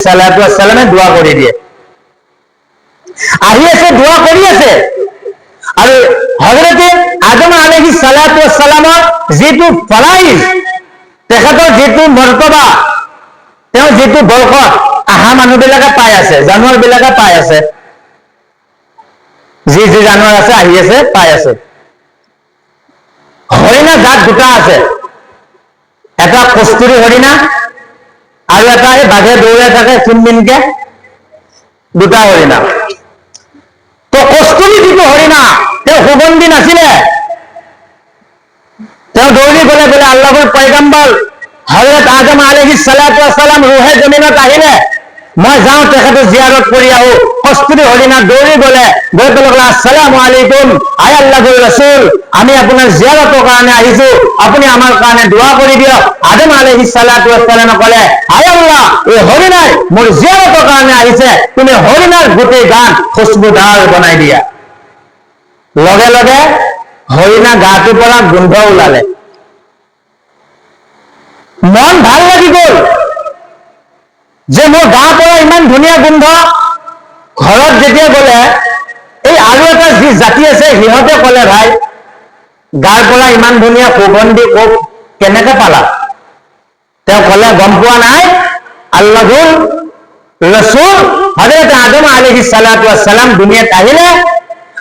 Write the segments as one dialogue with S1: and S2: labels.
S1: সালামে দোৱা কৰি দিয়ে। আহি আছে, দোৱা কৰি আছে। আৰু হজৰতে আদম আলহি সালামৰ যিটো ফৰাইজ, তেখেতৰ যিটো মৰ্তবা, তেওঁ যিটো বৰকত আহা মানুহবিলাকে পাই আছে, জানোৱাৰ বিলাকে পাই আছে, যি যি জানোৱাৰ আছে আহি আছে, পাই আছে। হৰিণা জাত দুটা আছে, এটা কস্তুৰী হৰিণা আৰু এটা এই বাঘে দৌৰাই থাকে খিনমিনকে, দুটা হৰিণা। তো কস্তুৰী যিটো হৰিণা, তেওঁ সুগন্ধি নাছিলে। তেওঁ দৌৰি গলে বোলে, আল্লাহৰ পয়গাম্বৰ হজৰত আদম আলহি সালাম ৰুহে জমিনত আহিলে, মই যাওঁ, তেখেতৰ জিয়াৰত কৰি আহো। কস্তুৰী হৰিণা দৌৰি গলে, গৈ পেলাই ক'লে, "আসসালামু আলাইকুম, আই আল্লাহৰ ৰসুল, আমি আপোনাৰ জিয়াৰতৰ কাৰণে আহিছো, আপুনি আমাৰ কাৰণে দোৱা কৰি দিয়ক।" আদম আলহি সালামে ক'লে, "আই আল্লাহ, এই হৰিণাই মোৰ জিয়াৰতৰ কাৰণে আহিছে, তুমি হৰিণাৰ গোটেই গা খুচবুদাৰ বনাই দিয়া।" লগে লগে হৰিণা গাটোৰ পৰা গোন্ধ ওলালে। মন ভাল লাগি গ'ল যে মোৰ গা পৰা ইমান ধুনীয়া গোন্ধ। ঘৰত যেতিয়া গলে, এই আৰু এটা যি জাতি আছে, সিহঁতে ক'লে, "ভাই, গাৰ পৰা ইমান ধুনীয়া সুগন্ধি কোক কেনেকে পালা?" তেওঁ ক'লে, "গম পোৱা নাই? আল্লাহুৰ ৰসুল হজৰত আদম আলহি সালাম দুনিয়াত আহিলে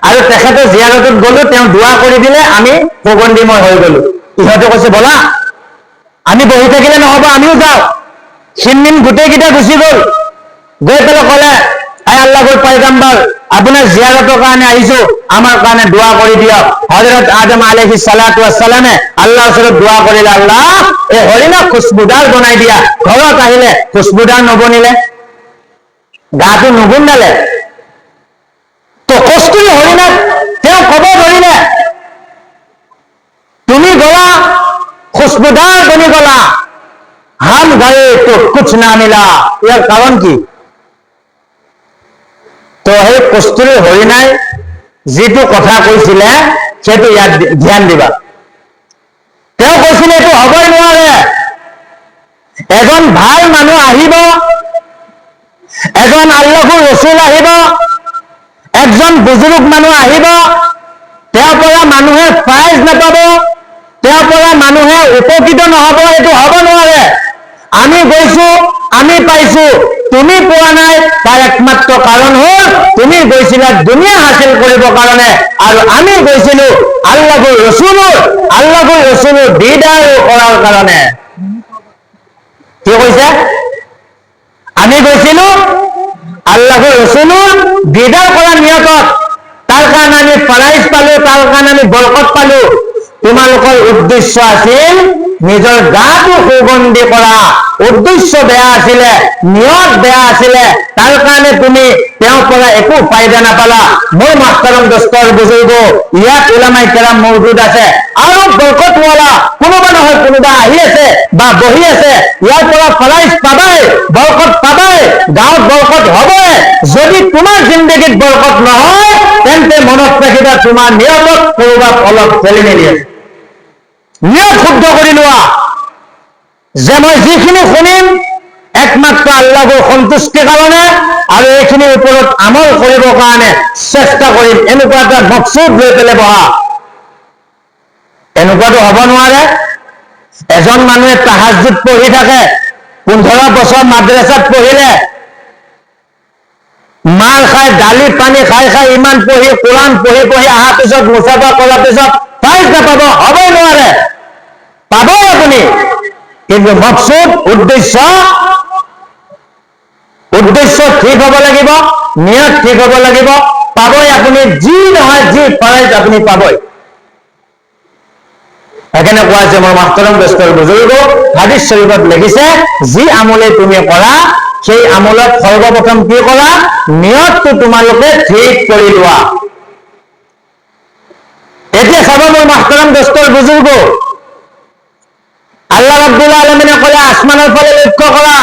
S1: আৰু তেখেতৰ জিয়াৰতত গলো, তেওঁ দোৱা কৰি দিলে, আমি সুগন্ধিময় হৈ গলো।" ইহঁতে কৈছে, "বলা, আমি বহি থাকিলে নহব, আমিও যাওঁ।" খিনমিন গোটেইকেইটা গুচি গ'ল। গৈ পেলাই ক'লে, "আই আল্লাহৰ পয়গাম্বৰ, আপোনাৰ জিয়াৰতৰ কাৰণে আহিছো, আমাৰ কাৰণে দোৱা কৰি দিয়ক।" হজৰত আদম আলহি সালামে আল্লাহৰ ওচৰত দোৱা কৰিলে, "আল্লাহ, এই হৰিণাক খুচবুদাৰ বনাই দিয়া।" ঘৰত আহিলে, খুচবুদাৰ নবনিলে, গাটো নুগুন্ধালে। তো কস্তুৰী হৰিণাক তেওঁ কব ধৰিলে, "তুমি গলা, খুচবুদাৰ বনি গলা, हम गए तो कुछ ना मिला।" ইয়াৰ কাৰণ কি? তো সেই কস্তুৰী হৰিণাই যিটো কথা কৈছিলে, সেইটো ইয়াত ধ্যান দিবা। তেওঁ কৈছিলে, এইটো হ'বই নোৱাৰে। এজন ভাল মানুহ আহিব, এজন আল্লাহৰ ৰচুল আহিব, একজন বুজুৰ্গ মানুহ আহিব, তেওঁৰ পৰা মানুহে ফাইজ নাপাব, তেওঁৰ পৰা মানুহে উপকৃত নহব, এইটো হ'ব নোৱাৰে। আমি গৈছো, আমি পাইছো, তুমি পোৱা নাই। তাৰ একমাত্ৰ কাৰণ হ'ল, তুমি গৈছিলা দুনিয়া হাচিল কৰিবৰ কাৰণে আৰু আমি গৈছিলো আল্লাহৰ ৰচুলৰ দিদাৰ কৰাৰ কাৰণে। কি কৈছে? আমি গৈছিলো আল্লাহৰ ৰচুলৰ দিদাৰ কৰাৰ নিয়তত, তাৰ কাৰণে আমি ফাৰাইজ পালো, তাৰ কাৰণে আমি বৰকত পালো। তোমালোকৰ উদ্দেশ্য আছিল নিজৰ গাটো সুগন্ধি কৰা, উদ্দেশ্য বেয়া আছিলে, নিয়ত বেয়া আছিলে, তাৰ কাৰণে তুমি তেওঁৰ পৰা একো ফাইদা নাপালা। মোৰ মাস্তাৰম দোস্তৰ বুজুৰ্গ, ইয়াত উলামাই কেৰাম মৌজুদ আছে আৰু বৰকতৱালা কোনোবা নহয় কোনোবা আহি আছে বা বহি আছে, ইয়াৰ পৰা ফৰাইজ পাবাই, বৰকত পাবাই, গাঁৱত বৰকত হ'বই। যদি তোমাৰ জিন্দগীত বৰকত নহয়, তেন্তে মনত ৰাখিবা, তোমাৰ নিয়তত কৰবাত অলপ খেলি মেলি আছে। নিয়ত শুদ্ধ কৰি লোৱা যে মই যিখিনি শুনিম, একমাত্ৰ আল্লাহৰ সন্তুষ্টিৰ কাৰণে আৰু এইখিনিৰ ওপৰত আমল কৰিবৰ কাৰণে চেষ্টা কৰিম। এনেকুৱা এটা মকচুদ লৈ পেলাই বহা। এনেকুৱাটো হ'ব নোৱাৰে, এজন মানুহে তাহাজুদ পঢ়ি থাকে, 15 বছৰ মাদ্ৰাছাত পঢ়িলে, মাৰ খাই, দালি পানী খাই খাই ইমান পঢ়ি, কোৰাণ পঢ়ি পঢ়ি অহাৰ পিছত, মুচাফা কৰাৰ পিছত ফাইজ নাপাব, হ'বই নোৱাৰে। পাবই আপুনি, কিন্তু মকচুদ, উদ্দেশ্য ঠিক হ'ব লাগিব, নিয়ত ঠিক হ'ব লাগিব। পাবই আপুনি, যি নহয় যি ফাইজ আপুনি পাবই। সেইকাৰণে কোৱা হৈছে, মোৰ মাহতৰম দোস্তৰ বুজুৰ্গ, হাদিছ শৰীফত লিখিছে, যি আমলে তুমি কৰা, সেই আমলত সৰ্বপ্ৰথম কি কৰা? নিয়তটো তোমালোকে ঠিক কৰি লোৱা। এতিয়া চাব মোৰ মাহতৰম দোস্তৰ বুজুৰ্গ, আল্লাহ ৰাব্বুল আলমিনে ক'লে, আসমানৰ ফালে লক্ষ্য কৰা।